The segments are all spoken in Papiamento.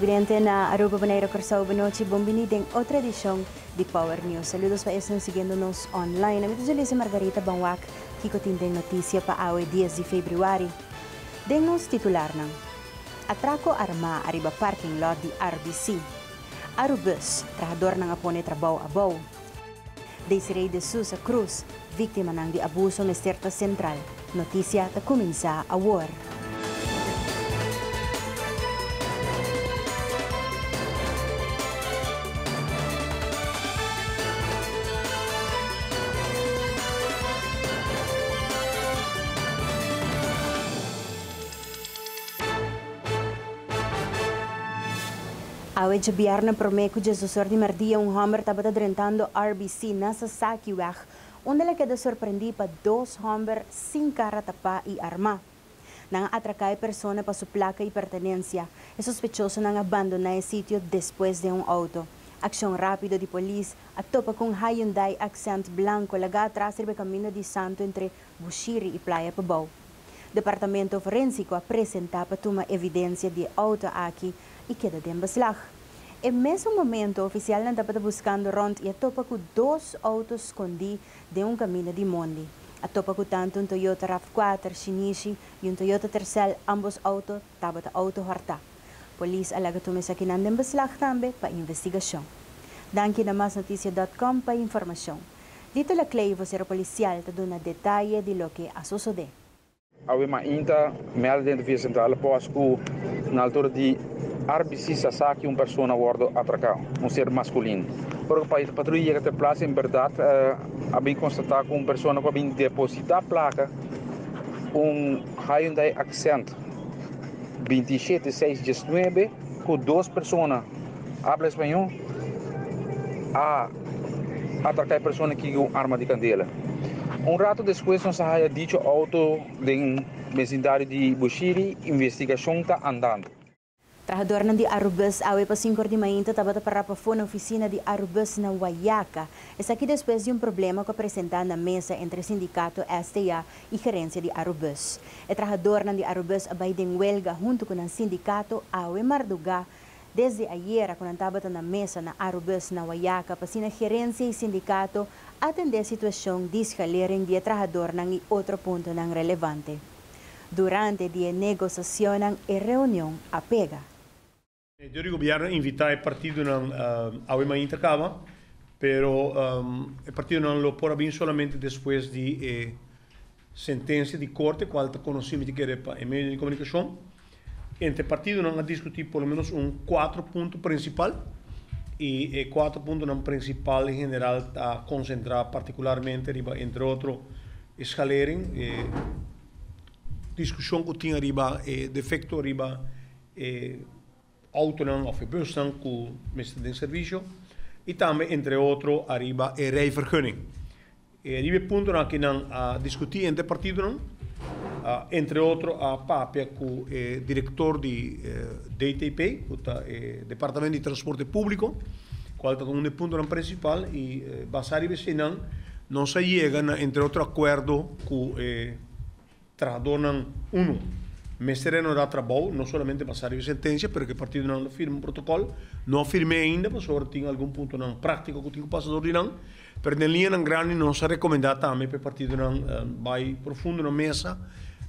Televidente na Aruba, Bonaire, Kòrsou, bonochi, bon bini den otro edishon di Power News. Saludos pa esnan siguiendo nos online. Ami ta Julissa Margarita ban wak kiko tin den notisia pa awe 10 di febrüari. Den nos titularnan, Atrako armá ariba parking lot di RBC. Arubus, trahadornan a pone trabou abou. Desiree de Sousa Cruz, Víktimanan di abuso mester ta sentral. Notisia ta kuminsá awor. Awe djabièrnè promé ku djesdosor di mèrdia un hòmber tabata drentando RBC na Sasakiweg unda el a keda sorprendí pa dos hòmber sin kara tapá i armá. Nan a atraká e persona pa su plaka i pertenensia. E sospechosonan a bandoná e sitio despues den un outo. Akshon rápido di polis a topa ku un Hyundai Accent blanko lagá atras riba e kaminda di Santo entre Bushiri i Playa Pabou. Departamento Forénsiko a presentá pa tuma evidensia di e outo aki i keda den beslag. E mesun momento oficialnan tabata buscando rond y a topa cu dos auto scondi den un caminda di mondi. A topa cu tanto un Toyota Rav 4 shinishi y un Toyota Tercel ambos auto tabata auto horta. Polis a laga tuma esakinan den beslag tambe pa investigacion. Danki na masnoticia dot com pa informacion. Lito Laclay, vocero policial, ta duna detaye di loke a sosode. Awe mainta meld den via Centrale Post cu na altura di RBC Sasaki un persona a wordo atraca, un ser masculino. Ora cu patruya yega ter plaats en berdad a bin constata cu un persona cu a bin deposita placa un Hyundai Accent 27619 cu dos persona habla español a atraca e persona aki cu un arma di candela. Un rato despues nos a haya dicho auto den vecindario di Bushiri, investigacion ta andando. Trahadornan di Arubus awe pa sinkor di mainta tabata para pafó na oficina di Arubus na Wayaca. Esaki despues di un problema cu a presenta na mesa entre sindicato STA y gerencia di Arubus. E trahadornan di Arubus a bay den welga hunto cu nan sindicato awe marduga Desde ayera ku nan tabata na mesa na Arubus na Wayaca pa asina gerencia y sindicato atende e situacion di schalering di e trahadornan y otro puntonan relevante. Durante di e negosacionnan e reunion a pega. Dor di gobierno a invita e partidonan awe mainta caba, pero e partidonan lo por a bin solamente despues di e sentencia di corte cual ta conoci mi ta kere pa e medio di comunicacion. Entre partidonan a discuti por lo menos un cuatro punto principal y e cuatro puntonan principal en general ta concentra particularmente riba entre otro e schalering, e discusion cu tin ariba e defecto riba e autonan of e busnan cu mester den servicio y tambe entre otro ariba e rijvergunning. E riba e puntonan aki nan a diskutí entre partidonan, entre otro a papia ku e direktor di DTP, ku ta e Departamento di Transporte Públiko, kual ta un di e puntonan prinsipal i basá riba eseinan nos a yega na entre otro akuerdo ku e Trahadornan unu mester reanudá trabou, no solamente basá riba e sentensia, pero ku e partidonan lo firma un protokòl. No a firm'é ainda pasobra tin algun puntonan práktiko ku tin ku pasa dor di nan, pero den liñanan grandi nos a rekomendá tambe pa e partidonan bai profundo na mesa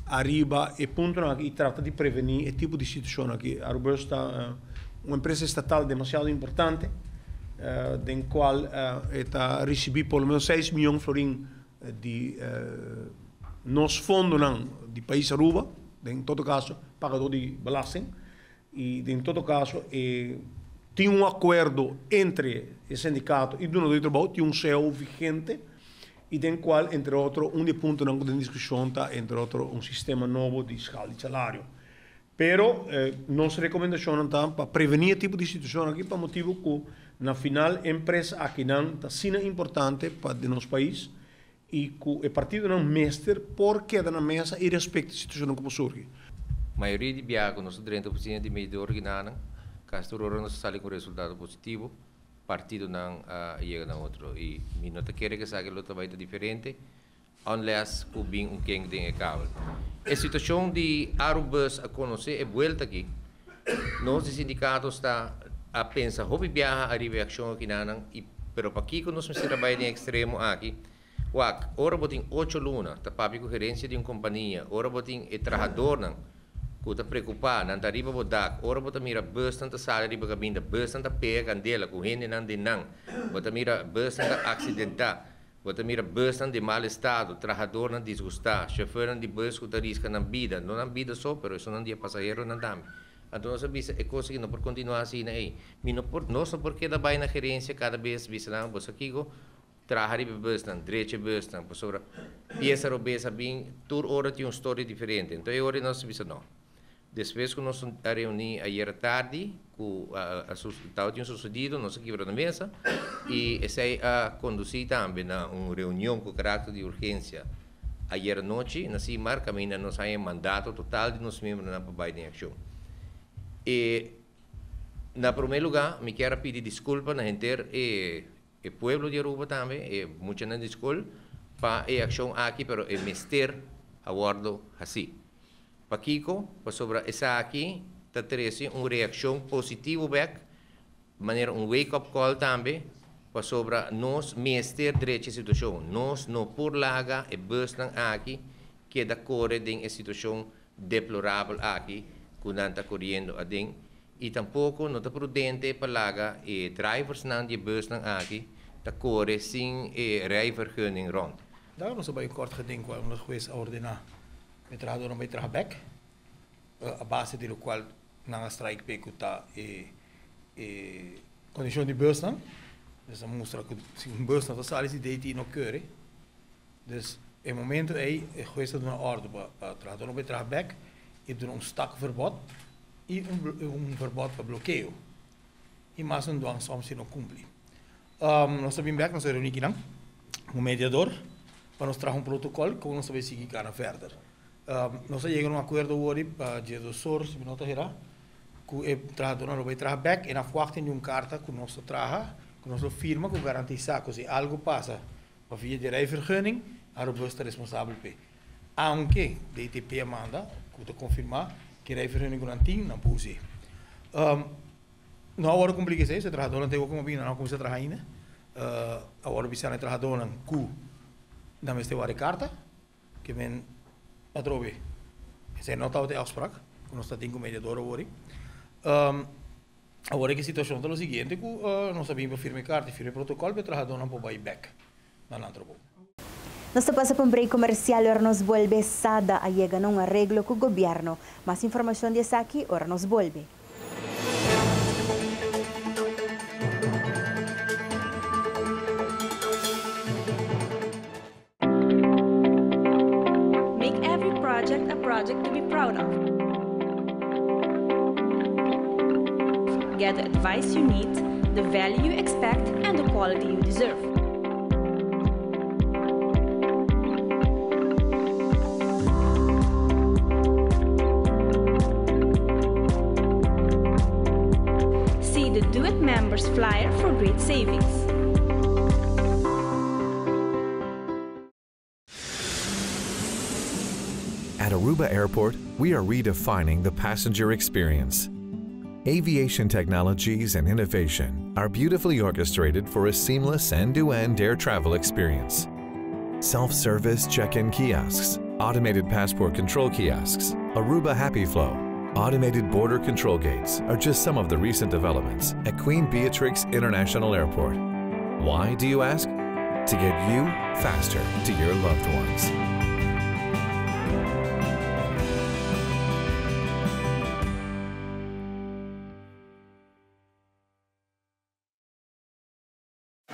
ariba e puntonan aki i trata di prevení e tipo di situashon aki. Arubus ta un empresa estatal demasiado importante den kual e ta risibí por lo menos seis mion florin Di nos fondonan di pais Aruba, den todo caso pagador di belasting, y den todo caso e tin un acuerdo entre e sindicato y dunador di trabou, tin un cao vigente y den cual entre otro un di e puntonan cu den discusion ta entre otro un sistema nobo di schaal di salario. Pero nos recomendacionnan ta pa preveni e tipo di situacion aki pa motibo cu na final e empresa akinan ta asina importante pa di nos pais y cu e partidonan mester por keda na mesa y respecta e situacionnan cu por surgi. Mayoria di biaha cu nos ta drenta oficina di medidor ginanan, casi tur ora nos ta sali cu un resultado positivo, partidonan a yega na otro y mi no ta kere cu esaki lo ta bay ta diferente. Unless cu bin un kink den e kabel. E situacion di Arubus a conoce e buelta aki. Nos di sindicato sta a pensa hopi biaha ariba e accion akinanan y pero pakico nos mester a bay den extremo aki? Wak, ora bo tin ocho luna ta papia cu gerencia di un compania, ora bo tin e trahadornan cu ta preocupa, nan ta riba bo dak, ora bo ta mira busnan ta sali riba caminda, busnan ta pega candela cu hendenan den nan, bo ta mira busnan ta accidenta, bo ta mira busnan den mal estado, trahadornan disgusta, chofernan di bus cu ta risca nan bida, no nan bida so, pero esunnan di e pasaheronan tambe. Anto nos a bisa e cos aki no por continua asina ey. Mi no por, nos no por keda bay na gerencia cada bes bisa nan, bo sa kico? Traha riba e busnan, drecha e busnan, pasobra piesa robes a bin, tur ora tin un storia diferente. Enton e ora nos a bisa no. Despues ku nos a reuní ayera tardi, ku a tabatin un susedido, nos a kibra na mesa i esei a kondusí tambe na un reunion ku karakter di urgensia ayera nochi na Simar, kaminda nos haña e mandato total di nos miembronan pa bai den akshon. E na promé lugá mi kier a pidi diskulpa na henter e E pueblo di Aruba tambe, e muchanan di skol, pa e akshon aki, pero e mester a wordo hasi. Pakiko? Pasobra esaki ta trese un reakshon positivo bek, manera un wake up call tambe, pasobra nos mester drecha e situashon. Nos no por laga e busnan aki keda kore den e situashon deplorabel aki ku nan ta koriendo aden. I tampoko no ta prudente pa laga e driversnan di e busnan aki ta kore sin e rijvergunning rond. Daar nos a bai un kort geding kual nos hues a ordená e trahadónan bai traha bèk, a base di lokual nan a strike p'e ku ta e e kondishon di busnan. Dus a mustra ku si un bus no ta sali si DT no keure. Dus e momento ei e hues a duna òrdu pa pa trahadónan bai traha bèk i duna un stakverbod i un verbod pa blokeo i mas un dwangsom si no kumpli. Nos ta bin bèk, nos a reuní kinan ku un mediador pa nos traha un protokòl kon nos ta bai sigui gana vèrder. Nos a yega na un akuerdo wòrdu pa djedosor, si mi no ta herá, ku e trahadónan lo bai traha bèk i nan afwachting di un karta ku nos ta traha, ku nos lo firma ku garantisá ku si algu pasa pa via di rijvergunning, Arubus ta responsabel p'e. Aunke DTP a manda ku ta konfirmá ku e rijvergunning ku nan tin, nan por us'é. No a wòrdu kumpli ku esei, so e trahadónan ta igual komo bini, nan no a kuminsá traha ainda. A wòrdu bisá na e trahadónan ku nan mester wòrdu e karta, ke men atrobe esei no tabata e afsprak ku nos ta tin ku mediador awor. Awor e situashon ta lo siguiente ku nos a bin pa firma e karta i firma e protokòl pa e trahadónan por bai bèk na nan trabou. Nos ta pasa pa un break komersial ora nos bolbe. Sada a yega na un areglo ku gobièrnu. Mas informashon di esaki ora nos bolbe. Make every project a project to be proud of. Get the advice you need, the value you expect and the quality you deserve. See the Do It Members flyer for great savings. At Aruba Airport, we are redefining the passenger experience. Aviation technologies and innovation are beautifully orchestrated for a seamless end-to-end air travel experience. Self-service check-in kiosks, automated passport control kiosks, Aruba Happy Flow, automated border control gates are just some of the recent developments at Queen Beatrix International Airport. Why, do you ask? To get you faster to your loved ones.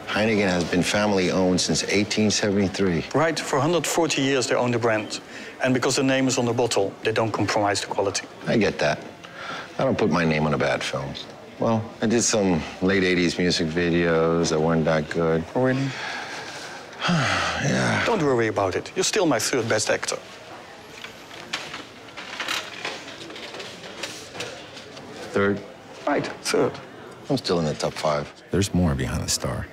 Heineken has been family owned since 1873. Right, for 140 years they own the brand. And because the name is on the bottle, they don't compromise the quality. I get that. I don't put my name on a bad film. Well, I did some late 80s music videos that weren't that good. Oh, really? yeah. Don't worry about it. You're still my third best actor. Third? Right, third. I'm still in the top five. There's more behind the star.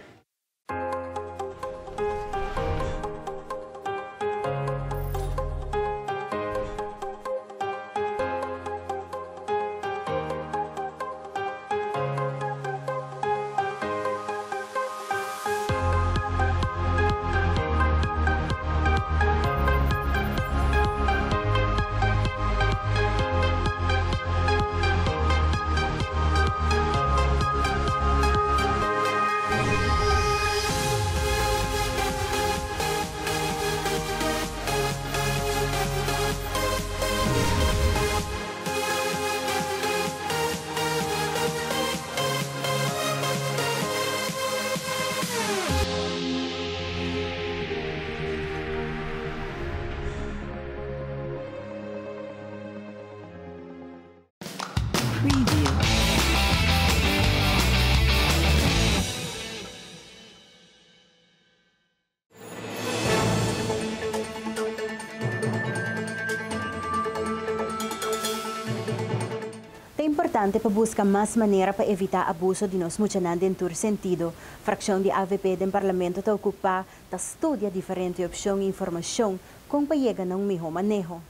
Importante pa busca mas manera pa evita abuso di nos muchanan den tur sentido. Fraccion di AVP den Parlamento ta ocupa ta studia diferente opcion y informacion con pa yega na un miho maneho.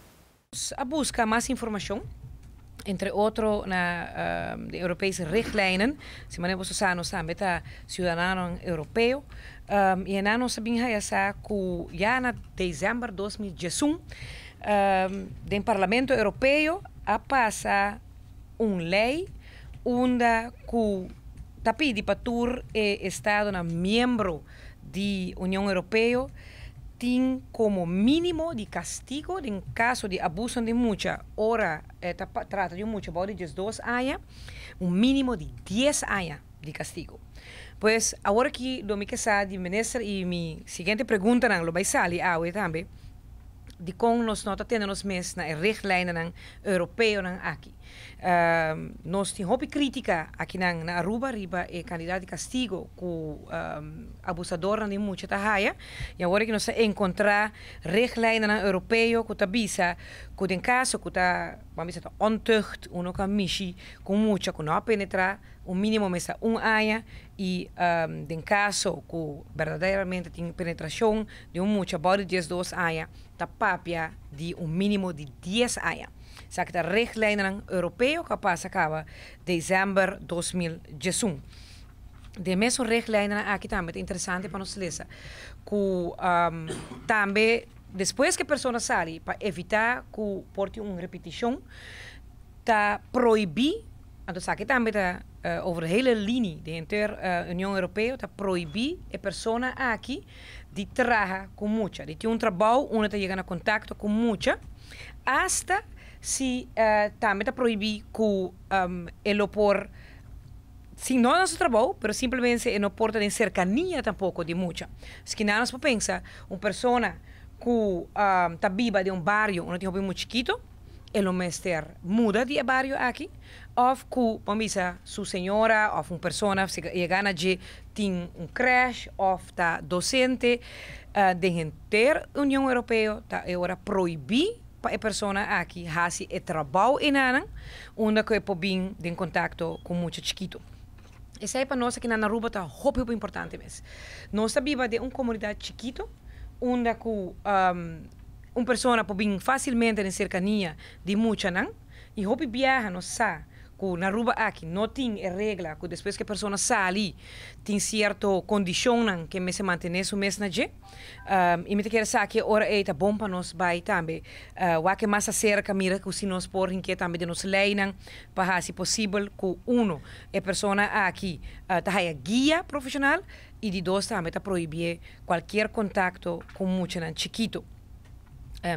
A busca mas informacion, entre otro na de Europese richtlijnen. Si manera boso sa, nos tambe ta ciudadano europeo. Y nos a bin haya sa cu ya na december 2011 den Parlamento Europeo a pasa un ley unda cu ta pidi pa tur e estadonan miembro di Union Europeo tin como minimo di castigo den caso di abuso di mucha, ora ta trata di mucha bou di 12 aña, un minimo di 10 aña di castigo. Pues awor aki lo mi kier sa di minister y mi siguiente preguntanan lo bay sali awe tambe di con nos no ta tene nos mes na e richtlijnen europeonan aki. Nos tin hopi critica aki na Aruba riba e cantidad di castigo cu abusadornan di mucha ta haya. Y awor cu nos a encontra richtlijnen europeo cu ta bisa cu den caso cu ta, ban bisa, ta ontucht, uno cu mishi cu mucha cu no a penetra, un minimo mester un aña y den caso cu berdaderamente tin penetracion di un mucha bou di 12 aña, ta papia di un minimo di 10 aña. Esaki ta richtlijnen europeo cu a pasa caba december 2011. E mesun richtlijnen aki tambe ta interesante pa nos lesa. Cu tambe despues cu e persona sali, pa evita cu por tin un repeticion, ta prohibi, anto esaki tambe ta over de hele linie, di henter Union Europeo, ta prohibi e persona aki di traha cu mucha, di tin un trabou unda ta yega na contacto cu mucha, hasta si tambe ta prohibi cu e lo por, si no na su trabou, pero simplemente e no por ta den cercania tampoco di mucha. Si nos pensa, un persona cu ta biba den un bario unda tin mucha chikito, e lo mester muda di bario aki, of cu, ban bisa, su señora of un persona si yega na dje tin un crèche of ta docente, den henter Union Europeo ta ora prohibi pa e persona aki hasi e trabou einan unda cu e por bin den contacto cu mucha chikito. Esey pa nos aki na Aruba ta hopi hopi importante mes. Nos ta biba den un comunidad chikito unda cu un persona por bin facilmente den cercania di muchanan y hopi biaha nos sa cu na Aruba aki no tin e regla cu despues cu e persona sali tin cierto condicionnan cu mester mantene su mes na dje. Y mi ta kere sa cu ora ey ta bon pa nos bay tambe wak mas acerca, mira cu si nos por hinca tambe den nos leynan pa hasi posibel cu uno, e persona aki ta haya guia profesional y di dos, tambe ta prohibi cualkier contacto cu muchanan chikito.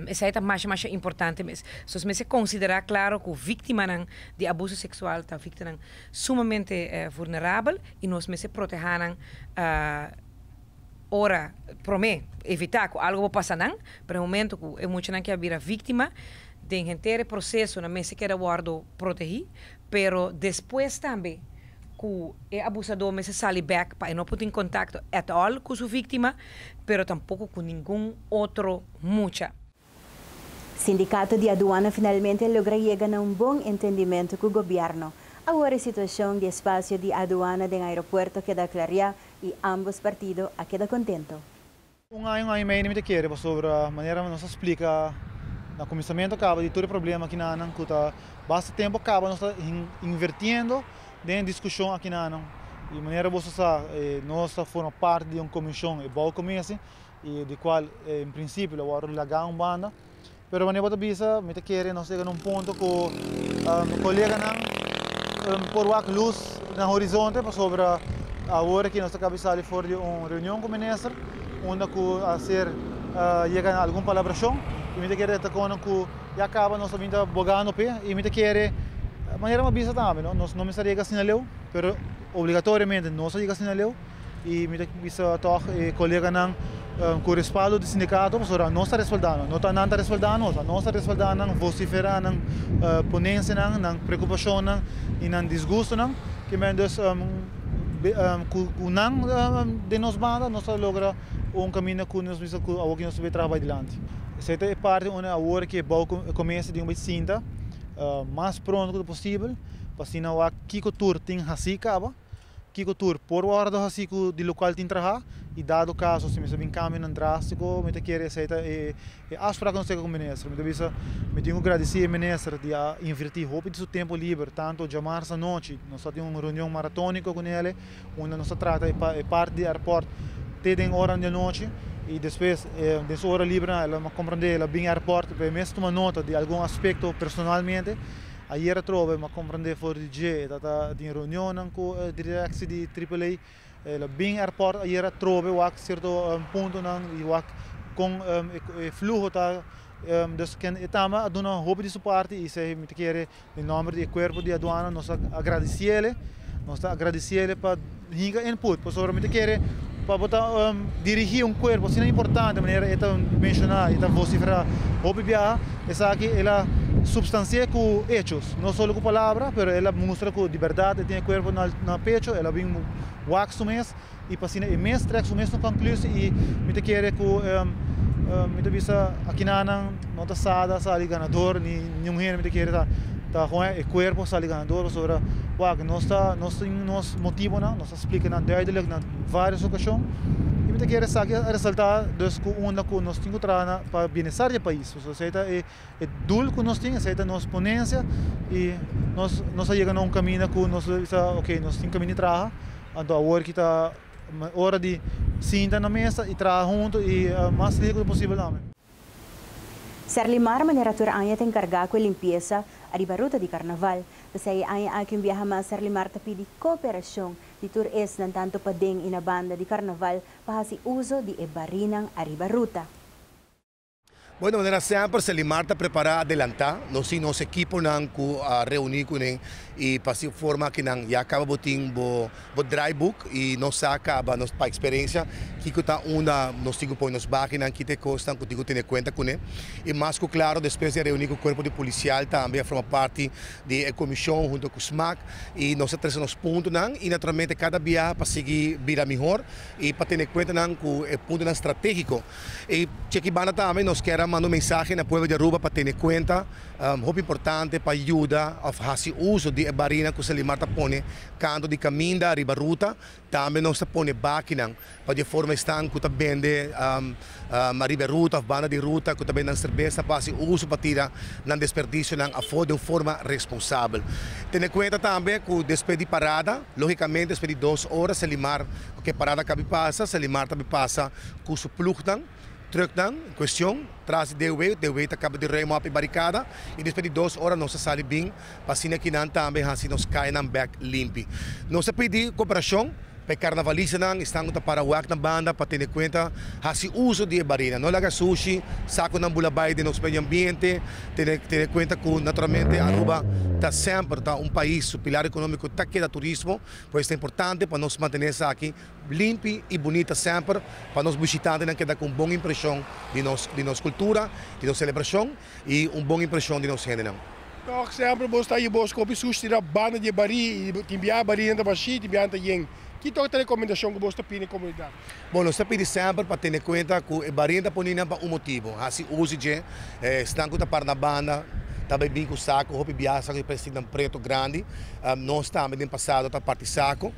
Esey ta mas mas importante mes. So, mester considera claro cu victimanan di abuso sexual ta victimanan sumamente vulnerabel y nos mester proteha nan ora prome evita cu algo pasa nan, pero momento cu e muchanan cu a bira victima, den henter proceso nan mester keda wordo protegi, pero despues tambe cu e abusador mester sali back pa no por tin contacto at all cu su victima, pero tampoco cu ningun otro mucha. Sindicato di Aduana finalmente a logra yega na un bon entendimento cu gobierno. Awor e situacion di espacio di aduana den aeropuerto a keda clara y ambos partido a keda contento. Un aña y mey mi kier sobre e manera nos a splica na cuminsamento caba di tur problema aki na nan, cu ta basta tempo caba nos ta invirtiendo den discusion aki na nan. Y manera bo sa, nos ta forma parti di un comision e bouw commissie y di cual en principio awor laga un banda. Pero manera bo bisa, mi ta kere nos yega na un punto cu coleganan por wak luz na horizonte pasobra awor cu nos a caba di sali for di un reunion cu minister, unda cu a ser yega na algun palabracion y mi ta kere ta cu ya caba nos tambe ta bogando pe y mi ta kere manera mi a bisa tambe, no? Nos no mester yega asina leu, pero obligatoriamente nos a yega asina leu y mi ta bisa toch coleganan cu respaldo di sindicato, pasobra nos ta respaldando, no ta nan ta respaldando, nos ta respaldando, vociferando, ponencia nan, nan preocupacion nan y nan disgusto nan, kiermen dus cu nan di nos banda nos a logra un caminda cu nos bisa cu awor cu nos bay traha adilanti. Esey ta parti unda awor cu bou comienza di un sinta mas pronto posibel. Pa asina wak kiko tur tin hasi kaba, kiko tur por wòrdu hasi ku di lokual tin traha i dado kaso si mester bin kambionan drástiko mi ta kere esei ta e e afsprak ku nos teka ku minister. Mi ta bisa mi tin ku gradisí e minister di a invertí hopi di su tempu liber tantu djamarsa anochi nos ta tin un reunion maratóniko ku nele unda nos ta trata e parti di airport te den oranan di anochi i despues den su ora liber el a komprendé el a bin airport pa e mes tuma nota di algun aspekto personalmente. Ayer atrobe mi a komprendé for di dje e ta tin reunionnan ku e direksie di Triple A. El a bin airport ayer atrobe wak sierto puntonan i wak kon e fluho ta. Dus ken e tambe a duna hopi di su parti i esei mi ta kere den nòmber di e kuerpo di aduana nos ta agradisiele. Nos ta agradisiele pa hinka input pasobra mi ta kere pa bo ta dirigí un kuerpo asina importante manera e ta menshoná e ta vosiferá hopi biaha esaki el a supstansi'é ku hechos no solo ku palabra pero el a mustra ku di bèrdat e tin e kuerpo na pecho el a bin wak su mes i pa asina e mes trèk su mes un konklusie i mi ta kere ku mi ta bisa akinanan no ta sada sali ganador ni niun hende mi ta kere ta ta kon e kuerpo sali ganador pasobra wak nos ta nos tin nos motibonan nos a splika nan duidelik na varios okashon i mi ta kere esaki a resalta dus ku unda ku nos tin ku traha na pa bienestar di e pais pasobra esei ta e e doel ku nos tin esei ta nos ponensia i nos nos a yega na un kaminda ku nos ta bisa ok nos tin kaminda di traha anto awor ki ta ora di sinta na mesa i traha huntu i mas lihe ku ta posibel tambe. Serlimar manera tur aña ta enkargá ku e limpiesa ariba ruta di karnaval. P'esei e aña aki un biaha mas Serlimar ta pidi kooperashon di tur esnan tantu paden i na banda di karnaval pa hasi uso di e barinan ariba ruta. Bueno, manera semper Selimar ta prepara adelanta, nos tin nos ekiponan ku a reuni kuné i pa si forma ki nan ya kaba bo tin bo bo draai boek i nos sa kaba nos pa eksperensia kiko ta unda nos tin ku pone nos bakinan, ki ta e kosnan ku tin ku tene kuenta kuné. I mas ku klaro despues di a reuni ku kuerpo di polisial tambe a forma parti di e komishon hunto ku smak i nos a trese nos puntonan i naturalmente kada biaha pa sigui bira mihor i pa tene kuentanan ku e puntonan strategiko. E cheki banda tambe nos kier a manda un mensahe na pueblo di Aruba pa tene cuenta hopi importante pa yuda of haci uso di e barinan cu Selimar ta pone canto di caminda riba ruta. Tambe nos ta pone bakinan pa di e forma esnan cu ta bende ariba e ruta of banda di ruta cu ta bende nan cerbesa pa haci uso pa tira nan desperdicionan afo den un forma responsabel. Tene cuenta tambe cu despues di parada, logicamente despues di dos ora Selimar cu e parada cabi pasa, Selimar ta bi pasa Ku su plugnan, trucknan, en kuestion, tras di DW, DW ta kaba di ruim op e barikada i despues di dos ora nos a sali bin pa asina kinan tambe hasi nos kayanan bek limpi. Nos a pidi koperashon pa e karnavalistanan, esnan ku ta para wak na banda pa tene kuenta hasi uso di e barina. No laga sushi, sakunan bula bai den nos medio ambiente, tene tene kuenta ku naturalmente Aruba ta semper ta un pais su pilar ekonomiko ta keda turismo, pues ta importante pa nos mantene esaki Limpi i bunita semper pa nos bishitantenan keda ku un bon impreshon di nos di nos kultura, di nos selebrashon i un bon impreshon di nos hendenan. Tòg semper bos ta haña bos kopi sushi na banda di e barí i tin biaha barínan ta bashí, tin biaha ta yen. Ki tòg ta rekomendashon ku bos ta pidi na e komunidat? Bon, nos ta pidi semper pa tene kuenta ku e barínan ta poninan pa un motibu, hasi uso dje. Esnan ku ta para na banda ta bai bin ku saku, hopi biaha saku di plestiknan pretu grandi. Nos tambe den pasado ta parti saku.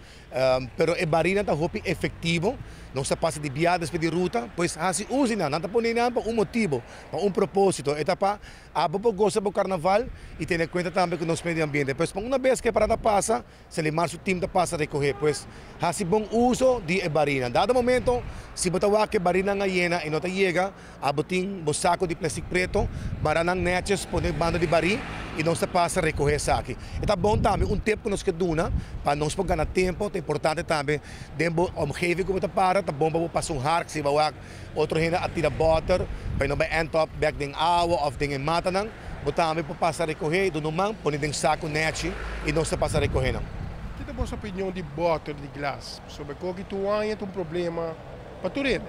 Pero e barinan ta hopi efectivo, nos ta pasa di bia despues di ruta, pues haci uso di nan. Nan ta pone nan pa un motibo, pa un proposito, e ta pa abo por goza bo carnaval y tene cuenta tambe cu nos medio ambiente. Pues pa una bes cu e parada pasa, Selimar su team ta pasa recoge. Pues haci bon uso di e barinan. Dado momento, si bo ta wak cu e barinan a yena y no ta yega, Abo tin bo saco di plastic preto, bara nan netjes pone banda di bari y nos ta pasa recoge esaki. E ta bon tambe un tip cu nos ke duna pa nos por gana tempo, ta importante tambe den bo omgeving cu bo ta para, ta bon pa bo pasa un hark si bo wak otro hende a tira boter pa e no bay end up bek den awa of den e matanan, bo tambe por pasa recoge y duna un man pone den saco nechi y nos ta pasa recoge nan. Ki ta boso opinion di boter di glas? Pasobra koki tur aña ta un problema. Pa tur hende,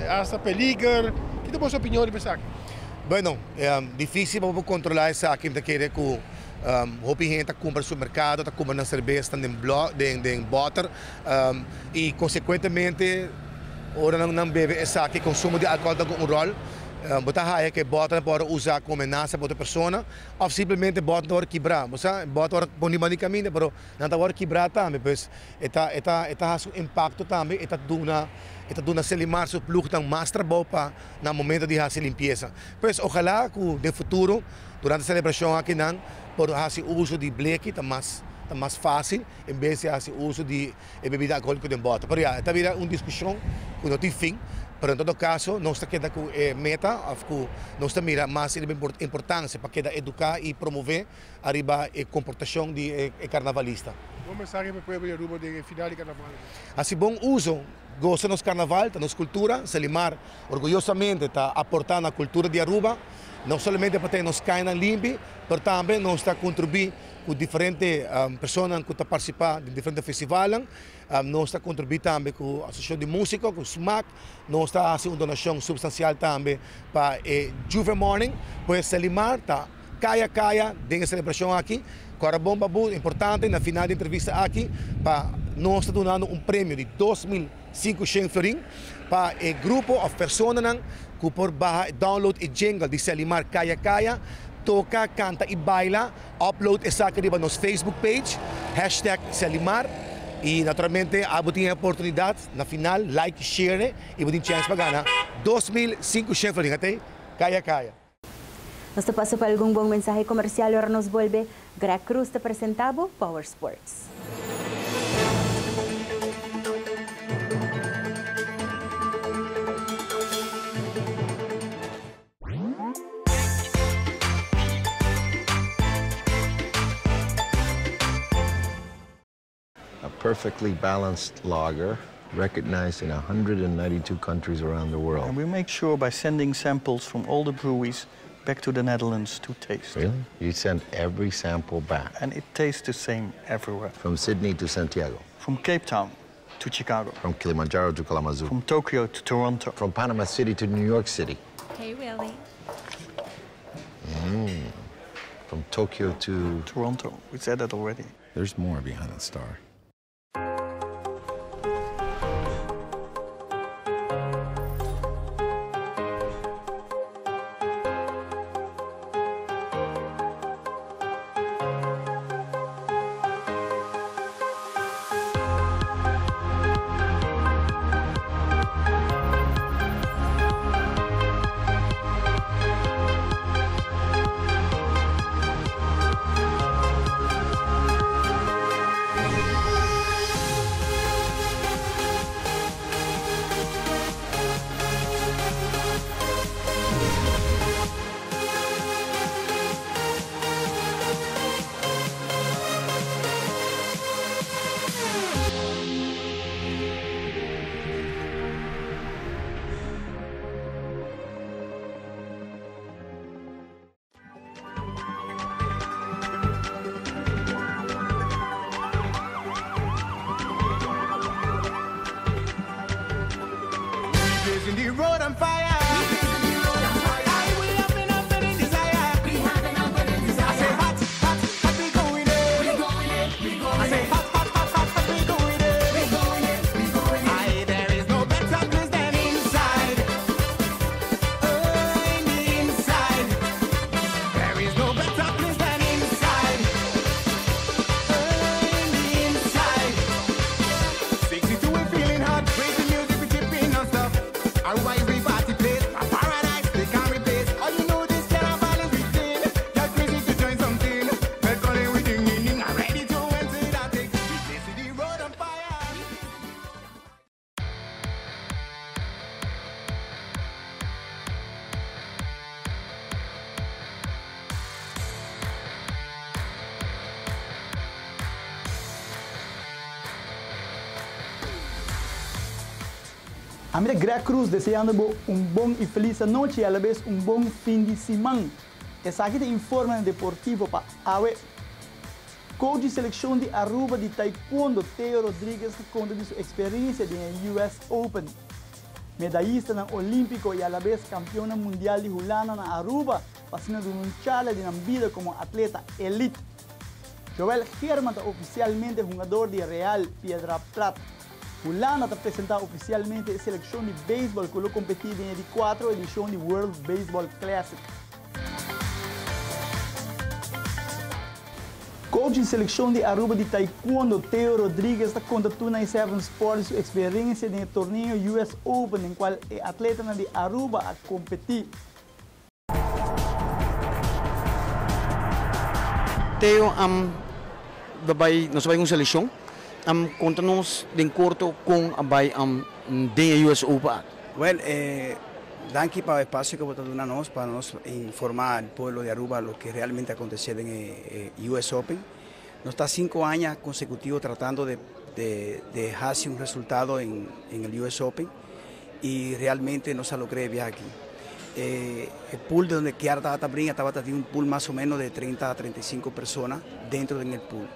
hasta peliger. Ki ta boso opinion riba esaki? Bueno, dificil pa bo por controla esaki. Mi ta kere cu hopi hende ta cumpra supermercado, ta cumpra nan cerbesnan den blok, den boter y consecuentemente ora nan bebe esaki consumo di alcohol ta cu un rol. Bo ta haya ku e bòternan por wòrdu usá komo menasa pa otro persona òf simplemente bòternan ta wòrdu kibrá. Bo sa, bòter ta wòrdu poni banda di kaminda pero nan ta wòrdu kibrá tambe. Pues e ta e ta e ta hasi un impakto tambe, e ta duna e ta duna Selimar su plugnan mas trabou pa na momento di hasi limpiesa. Pues ojalá ku den futuro durante selebrashon aki nan por hasi uso di bleki ta mas ta mas fásil en bes di hasi uso di e bebida alkohóliko den bòter. Pero ya, e ta bira un diskushon ku no tin fin, pero en todo kaso nos ta keda ku e meta òf ku nos ta mira mas riba importansia pa keda eduká i promové ariba e komportashon di e karnavalista. Bon mensahe pa e pueblo di Aruba den e final di karnaval. Hasi bon uso, gosa nos karnaval, ta nos kultura. Selimar orguyosamente ta aportá na kultura di Aruba, no solamente pa tene nos kayanan limpi, pero tambe nos ta kontribuí ku diferente personanan ku ta partisipá den diferente festivalnan. Nos ta kontribuí tambe ku Asosiashon di Músiko, ku smak. Nos ta hasi un donashon supstansial tambe pa e Juve Morning. Pues Selimar ta kaya kaya den e selebrashon aki. Kòrda bon babu, importante na final di entrevista aki pa nos ta dunando un premio di 2500 florin pa e grupo òf personanan ku por baha download e jingle di Selimar Kaya Kaya, toka, kanta i baila. Upload esaki riba nos Facebook page, hashtag Selimar, y naturalmente abo tin e oportunidad na final like, share y bo tin chance pa gana 2500 florin. Atey, caya caya. Nos ta pasa pa algun bon mensahe comercial ora nos bolbe. Greg Cruz ta presenta bo Power Sports. A perfectly balanced lager recognized in 192 countries around the world. And we make sure by sending samples from all the breweries back to the Netherlands to taste. Really? You send every sample back? And it tastes the same everywhere. From Sydney to Santiago? From Cape Town to Chicago. From Kilimanjaro to Kalamazoo. From Tokyo to Toronto. From Panama City to New York City. Hey, Willie. Mm. From Tokyo to... Toronto. We said that already. There's more behind that star. Ami ta Greg Cruz deseando bo un bon y feliz anochi y alabes un bon fin di siman. Esaki ta informenan deportivo pa awe. Coach di seleccion di Aruba di Taekwondo Theo Rodriguez ta conta di su experiencia den e US Open. Medayistanan Olimpico y alabes campeonnan mundial di Hulanda na Aruba pa asina duna un charla di nan bida como atleta elite. Joel Geerman ta oficialmente hungador di Real Piedra Plat. Hulanda ta presenta oficialmente e seleccion di baseball cu lo competi den e di cuatro edicion di World Baseball Classic. Coach di seleccion di Aruba di Taekwondo, Theo Rodriguez ta conta 297 Sport di su experiencia den e torneo US Open den cual e atletanan di Aruba a competi. Theo, am bai, nos a bai un seleccion, am conta nos den corto con a bai am den e US Open aki. Well, eh, danki pa e espacio cu bo ta duna nos pa nos informa al pueblo di Aruba loke realmente a acontece den e US Open. Nos ta cinco aña consecutivo tratando de de haci un resultado en en el US Open y realmente nos a logra e biaha aki. E pool de donde Kiara tabata bringa tabata tin un pool mas o menos de 30 a 35 persona dentro den el pool.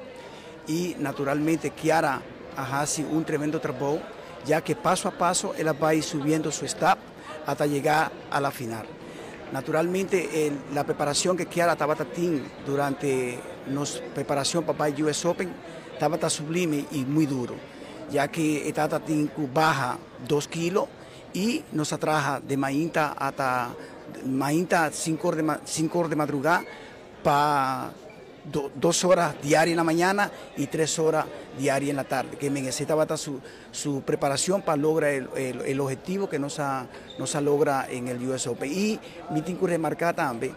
Y naturalmente Kiara a haci un tremendo trabou ya que paso a paso el a bay subiendo su stap hasta yega a la final. Naturalmente la preparacion que Kiara tabata tin durante nos preparacion pa bay US Open tabata sublime y muy duro ya que e tabata tin cu baha dos kilo y nos a traha de mainta hasta mainta cinco or de cinco or de madruga pa dos ora diario en la mañana y tres ora diario en la tarde. Que men ese tabata su su preparacion pa logra el el objetivo que nos a nos a logra en el US Open. Y mi tin cu remarca tambe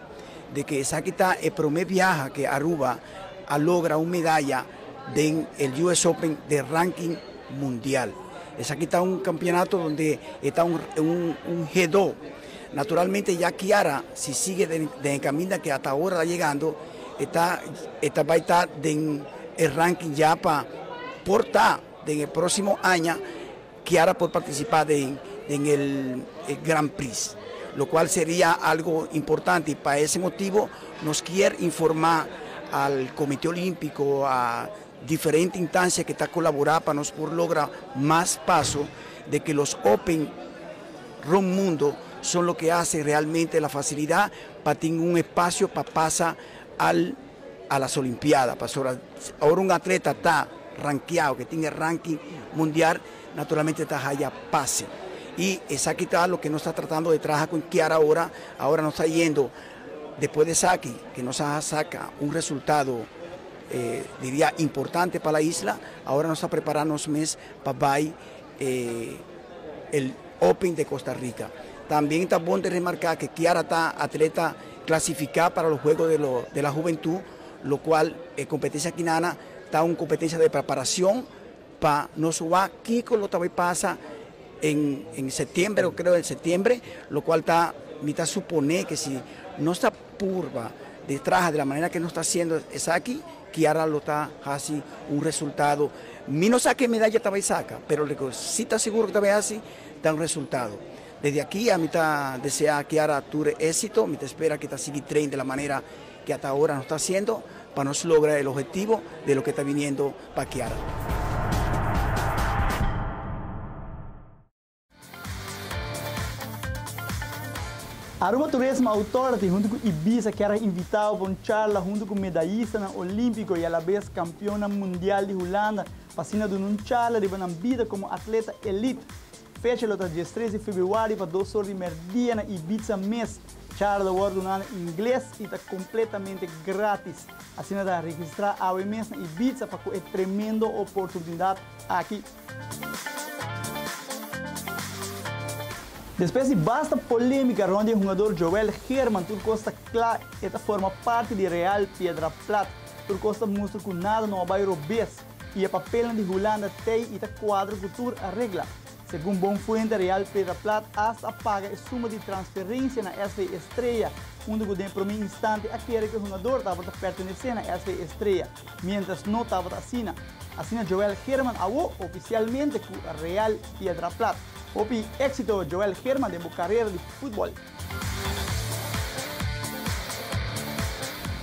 de que esaki ta e prome biaha que Aruba a logra un medaya den el US Open de ranking mundial. Esaki ta un campeonato donde e ta un un G2. Naturalmente ya Kiara si sigue den den e caminda que hasta ahora ta yegando e ta e ta bay ta den e ranking ya pa por ta den e proximo aña Kiara por participa den den el Grand Prix, lo cual seria algo importante y pa ese motibo nos kier informa al Comite Olimpico, a diferente instancia que ta colabora pa nos por logra mas paso de que los Open rond mundo son lo que hace realmente la facilidad pa tin un espacio pa pasa al a las Olimpiadas, pasobra ora un atleta ta rankeado, que tin e ranking mundial, naturalmente ta haya pase. Y esaki ta loke nos ta tratando de traha con Kiara ahora, ahora nos ta yendo despues de esaki que nos a saca un resultado diria importante pa la isla, ahora nos ta prepara nos mes pa bay el Open de Costa Rica. También ta bon de remarca que Kiara ta atleta clasifica para los Juegos de lo de la Juventud, lo cual e competencia kinana ta un competencia de preparacion pa nos wak kico lo ta bay pasa en en septiembre, creo en septiembre, lo cual ta mi ta supone que si nos ta purba de traha de la manera que nos ta haciendo esaki, Kiara lo ta haci un resultado. Mi no sa ke medaya ta bay saca, pero lo si ta seguro cu ta bay haci ta un resultado. Desde aki ami ta desea Kiara tur exito, mi ta espera ke ta sigui train de la manera ke ata ahora nos ta haciendo pa nos logra el objetivo de lo ke ta viniendo pa Kiara. Aruba Tourism Authority hunto cu Ibiza kier a invitao pa un charla hunto cu medayistanan olimpico y alabes campeonnan mundial di Hulanda pa asina duna un charla riba nan bida como atleta elite. Fecha lo ta diestres di februari pa dos or di merdia na Ibiza mes. Charla lo wòrdu duna na ingles y ta completamente gratis. Asina ta registra awe mes na Ibiza pa cu e tremendo oportunidad aki. Despues di basta polemica rond di e hungador Joel Geerman tur cos ta cla, e ta forma parti di Real Piedra Plat. Tur cos ta mustra cu nada no a bay robes y e papelnan di Hulanda tey y ta cuadra cu tur a regla. Segun bon fuente Real Piedra Plat hasta a paga e suma di transferencia na SV Estrella, unda cu den prome instante a kere cu e hungador tabata pertenece na SV Estrella, mientras no tabata asina. Asina Joel Geerman awo oficialmente cu Real Piedra Plat. Hopi exito Joel Geerman den bo carera di futbol.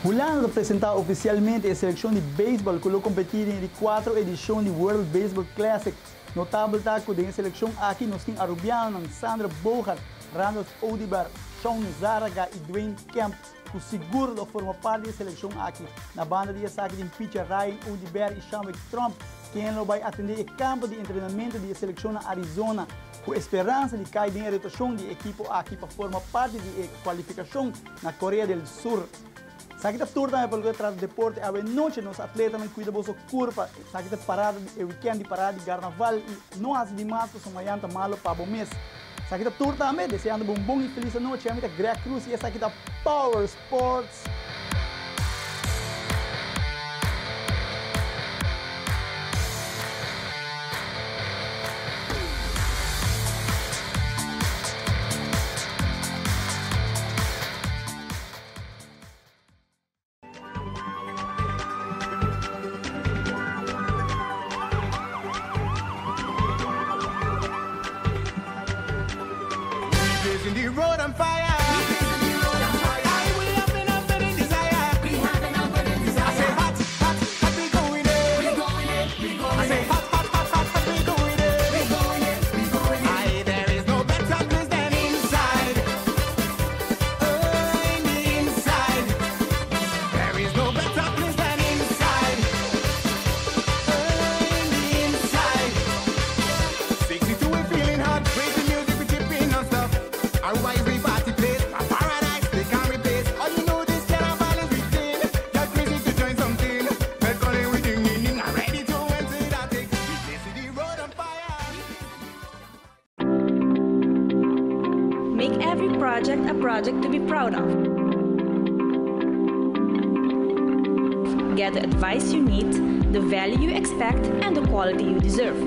Hulanda ta presenta oficialmente e seleccion di baseball cu lo competi den e di cuatro edicion di World Baseball Classic. Notabel ta cu den e seleccion aki nos tin Arubianonan Sandra Boogaard, Randolph Oduber, Shawn Zarraga y Dwayne Kemp. ku sigur lo forma parti di e selekshon aki. Na banda di esaki tin pitcher Ryan Oduber i Shanwick Tromp, ken lo bai atendé e kampo di entrenamentu di e selekshon na Arizona, ku e speransa di kai den e rotashon di e ekipo aki pa forma parti di e kualifikashon na Korea del Sur. Esaki ta tur tambe pa loke ta trata deporte. Awe nochi nos atletanan kuida boso kurpa. Esaki ta parada di e wikènt di parada di garnaval i no hasi di mas pasobra mayan ta malo pa bo mes. Esaki ta tur tambe, deseando bo un bon i felis anochi. Ami ta Greg Cruz i esaki ta Power Sports. Make every project a project to be proud of. Get the advice you need, the value you expect, and the quality you deserve.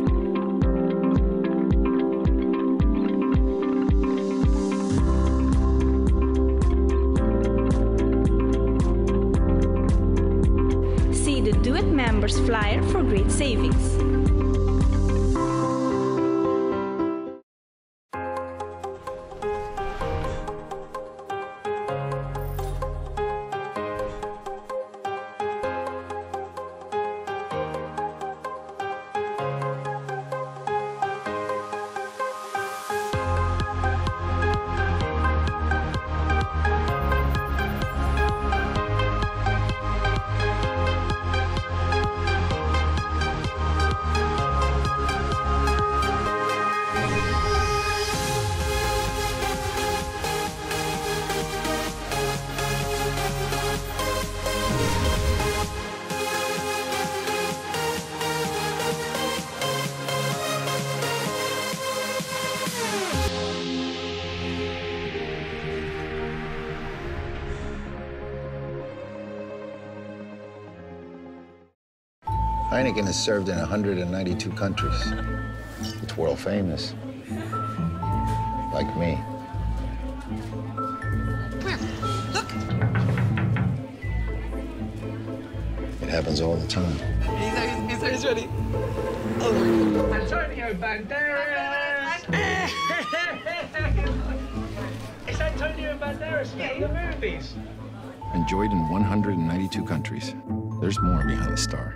See the Do It Members flyer for great savings. Heineken has served in 192 countries. It's world famous. Like me. Come here. Look. It happens all the time. He's, he's, he's ready. Oh. Antonio Banderas! It's Antonio Banderas from the movies. Enjoyed in 192 countries. There's more behind the star.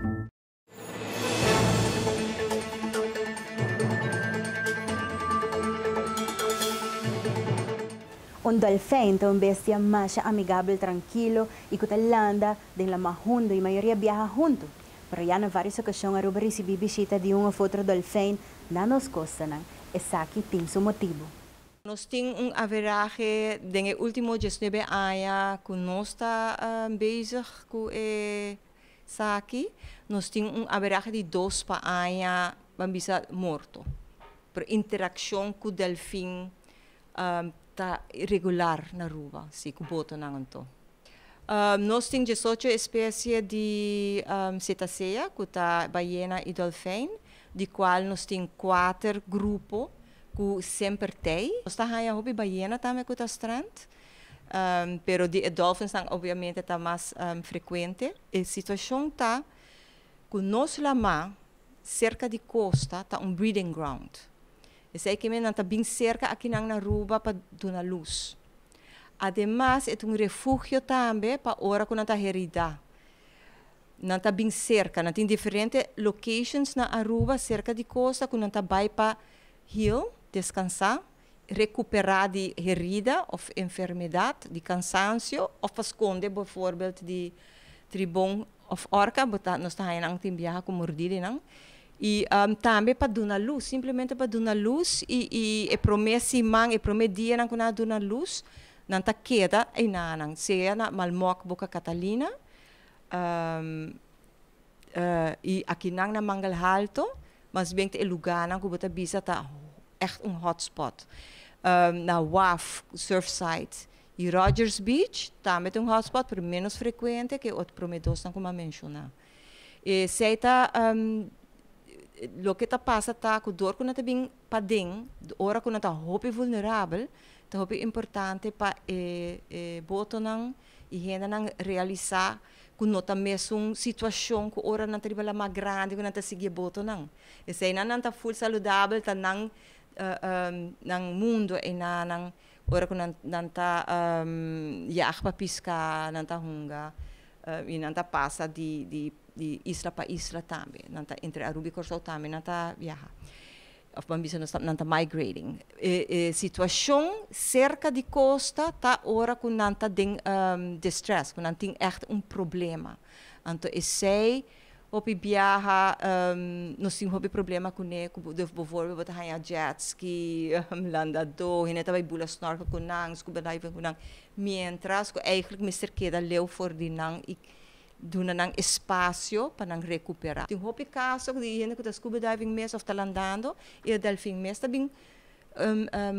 Un dolfijn ta un bestia masha amigabel, trankilo y cu ta landa den lama hundo y mayoria biaha hunto. Pero ya na varios ocasion Aruba ricibi bishita di un of otro dolfijn na nos costanan. Esaki tin su motibo. Nos tin un averahe den e ultimo diesnuebe aña ku nos ta bezig ku e saki, nos tin un averahe di dos pa aña ban bisa morto. Pero interakshon ku delfin ta regular na Aruba, si, ku botonan anto. Nos tin diesocho espesie di cetacea ku ta bayena i dolfijn, di kual nos tin kuater grupo ku semper tei. Nos ta haña hopi bayena tambe ku ta strand, pero di e dolfinsnan obviamente ta mas frekuente. E situashon ta ku nos lamá serka di kosta ta un breeding ground. Esei ke men nan ta bin serka akinan na Aruba pa duna lus. Ademas e ta un refugio tambe pa ora ku nan ta heridá. Nan ta bin serka. Nan tin diferente locations na Aruba serka di kosta ku nan ta bai pa heal, deskansá. recuperá di herida of enfermedad, di cansancio of pa sconde bijvoorbeeld di tribon of orca, bo ta nos ta haña nan tin biaha cu mordí di nan. Y tambe pa duna luz, simplemente pa duna luz y y e prome siman, e prome dianan cu nan a duna luz, nan ta keda einanan, sea na Malmok Boca Catalina, y akinan na Mangel Halto, mas bien ta e lugarnan cu bo ta bisa ta echt un hotspot. Na Waf, Surfside y Rogers Beach tambe ta un hotspot, pero menos frecuente cu e otro prome dosnan cu mi a menciona. Esey ta loke ta pasa ta cu dor cu nan ta bin paden, ora cu nan ta hopi vulnerabel, ta hopi importante pa e botonan y hendenan realisa cu no ta mesun situacion cu ora nan ta riba lamar grandi cu nan ta sigui e botonan. Eseynan nan ta full saludabel, ta nan nan mundo eynan ora cu nan ta yag pa pisca, nan ta hunga y nan ta pasa di isla pa isla tambe. Nan ta entre Aruba y Corsou tambe nan ta biaha. Of ban bisa nos ta nan ta migrating. E e situacion cerca di costa ta ora cu nan ta den distress, cu nan tin echt un problema. Anto esey hopi biaha nos tin hopi problema cune, cu bijvoorbeeld bo ta haya jetski, landado, hende ta bay bula snorkel cu nan, scuba diving cu nan, mientras cu eigenlijk mester keda leu for di nan y duna nan espacio pa nan recupera. Tin hopi caso di hende cu ta scuba diving mes of ta landando y e delfin mes ta bin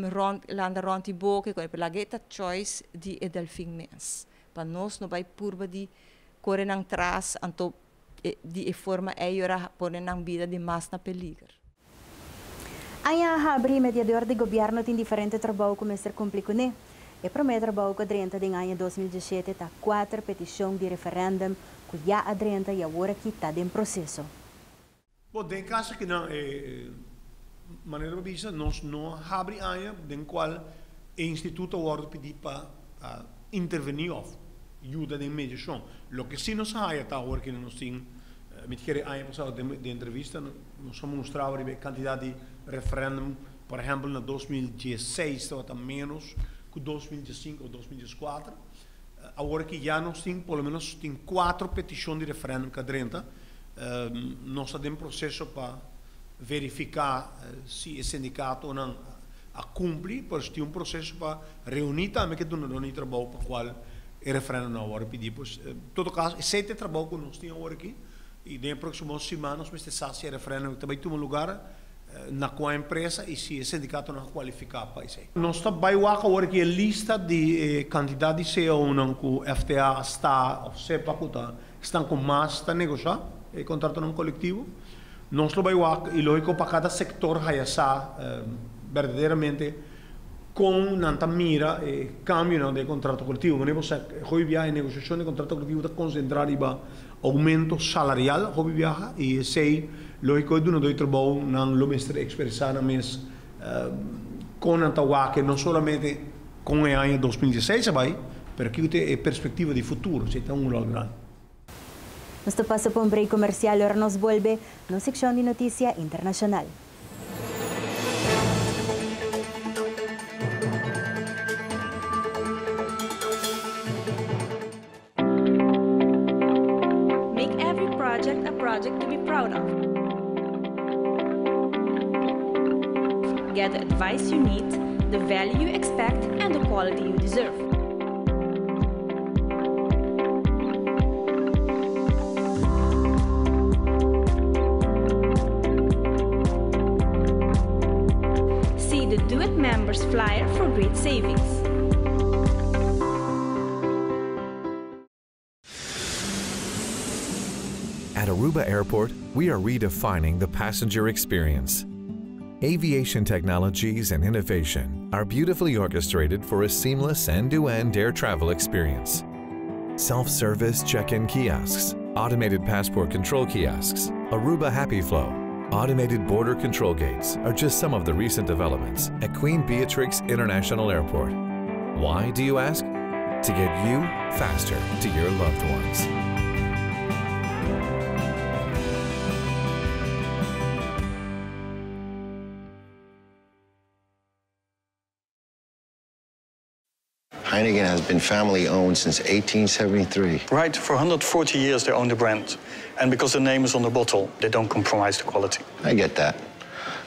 rond landa rond di boca y con pero laga e ta choice di e delfin mes pa nos no bay purba di core nan tras anto di e forma ey ora pone nan bida di mas na peliger. Aña a habri, mediador di gobierno tin diferente trabou cu mester cumpli cune. E prome trabou cu a drenta den aña 2017 ta cuater peticion di referendum cu ya a drenta y awor aki ta den proceso. Bo, den caso aki nan, e manera bo bisa, nos no a habri aña den cual e instituto a wordo pidi pa interveni of yuda den mediacion. Loke si nos a haya ta awor aki nos tin. Mi ta kere aña pasado den den entrevista nos a mostraba riba e cantidad di referendum, por ehempel na 2016 tabata menos cu 2015 o 2014. Awor aki ya nos tin por lo menos tin cuatro peticion di referendum cu a drenta. Nos ta den proceso pa verifica si e sindicatonan a cumpli, pero si tin un proceso pa reuni tambe cu e dunadornan di trabou pa cual e referendum nan a wòrdu pidí. Pues, en todo kaso, esei ta e trabou ku nos tin awor aki i den e próksimo siman nos mester sa si e referendum ta bai tuma lugar, na kua empresa i si e sindikatonan a kualifiká pa esei. Nos ta bai wak awor aki e lista di e kantidat di CAOnan ku FTA, sta òf sepa ku ta esnan ku mas ta negoshá e kontratonan kolektivo. Nos lo bai wak i lógiko pa kada sektor haya sa berdaderamente Kon nan ta mira e kambionan den e kontrato kolektivo? Manera bo sa, hopi biaha e negosiashon di kontrato kolektivo ta konsentrá riba oumento salarial hopi biaha i esei lógiko e dunadó di trabou nan lo mester ekspresá nan mes kon nan ta wak no solamente kon e aña 2016 a bai, pero kiko ta e perspektiva di futuro, esei ta un ròl grandi. Nos ta pasa pa un break komersial ora nos bolbe nos sekshon di notisia internashonal. Make every project a project to be proud of. Get the advice you need, the value you expect and the quality you deserve. See the Do It Members flyer for great savings. At Aruba Airport, we are redefining the passenger experience. Aviation technologies and innovation are beautifully orchestrated for a seamless end-to-end air travel experience. Self-service check-in kiosks, automated passport control kiosks, Aruba Happy Flow, automated border control gates are just some of the recent developments at Queen Beatrix International Airport. Why, do you ask? To get you faster to your loved ones. been family owned since 1873. Right, for 140 years they own the brand. And because the name is on the bottle, they don't compromise the quality. I get that.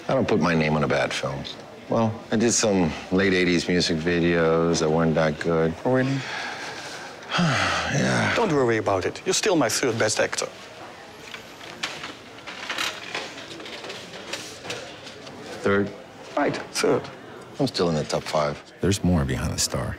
I don't put my name on a bad film. Well, I did some late 80s music videos that weren't that good. Oh, really? yeah. Don't worry about it. You're still my third best actor. Third? Right, third. I'm still in the top five. There's more behind the star.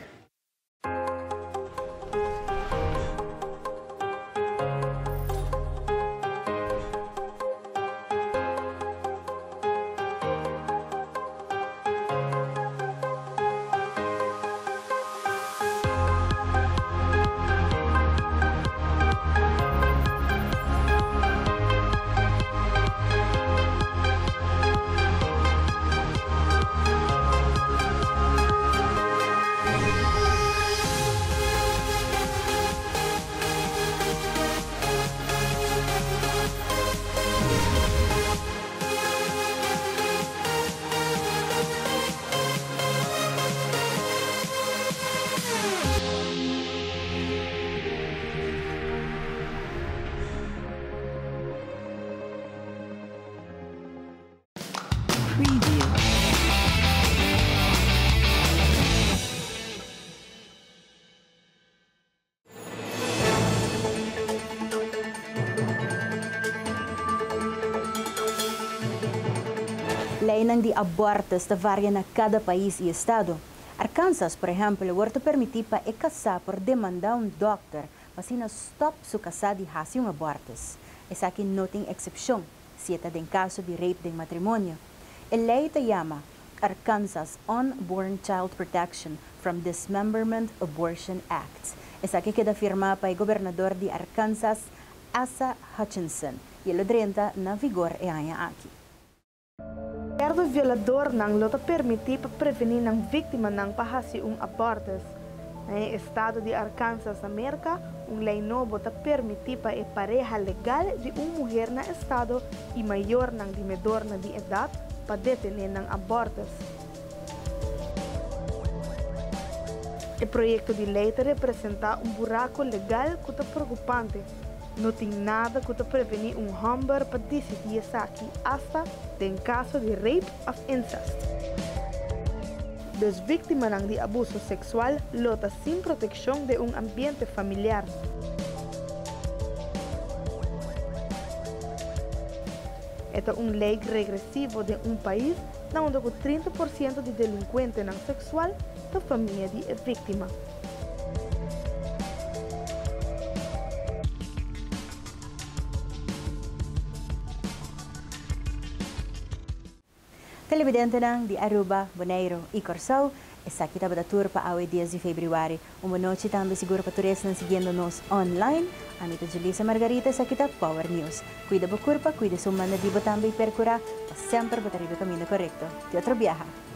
Leynan di abortus ta varia na cada pais y estado. Arkansas, por ehempel, awor ta permiti pa e casa por demanda un dokter pa asina stop su casa di haci un abortus. Esaki no tin excepcion si ta den caso di rape den matrimonio. E ley ta yama Arkansas Unborn Child Protection from Dismemberment Abortion Act. Esaki a keda firma pa e gobernador di Arkansas, Asa Hutchinson, y el a drenta na vigor e aña aki. Acuerdo violadornan lo ta permiti pa preveni nan victimanan pa haci un abortus. Na e estado di Arkansas na Merca, un ley nobo ta permiti pa e pareha legal di un muher na estado y mayornan di medornan di edad pa detene nan abortus. E proyecto di ley ta representa un buraco legal cu ta preocupante. No tin nada cu ta preveni un homber pa dicidi esaki hasta den caso di rape of incest. Dus victimanan di abuso sexual lo ta sin proteccion den un ambiente familiar. E ta un ley regresivo den un pais na unda cu 30 por ciento di delincuentenan sexual ta famia di e victima. Televidentenan di Aruba, Boneiro y Corsou, esaki tabata tur pa awe dies di februari. Un bon nochi tambe sigur pa tur esnan siguiendo nos online. Ami ta Julissa Margarita, esaki ta Power News. Cuida bo curpa, cuida esun manda di bo tambe y percura pa semper bo ta riba e caminda corecto. Te otro biaha!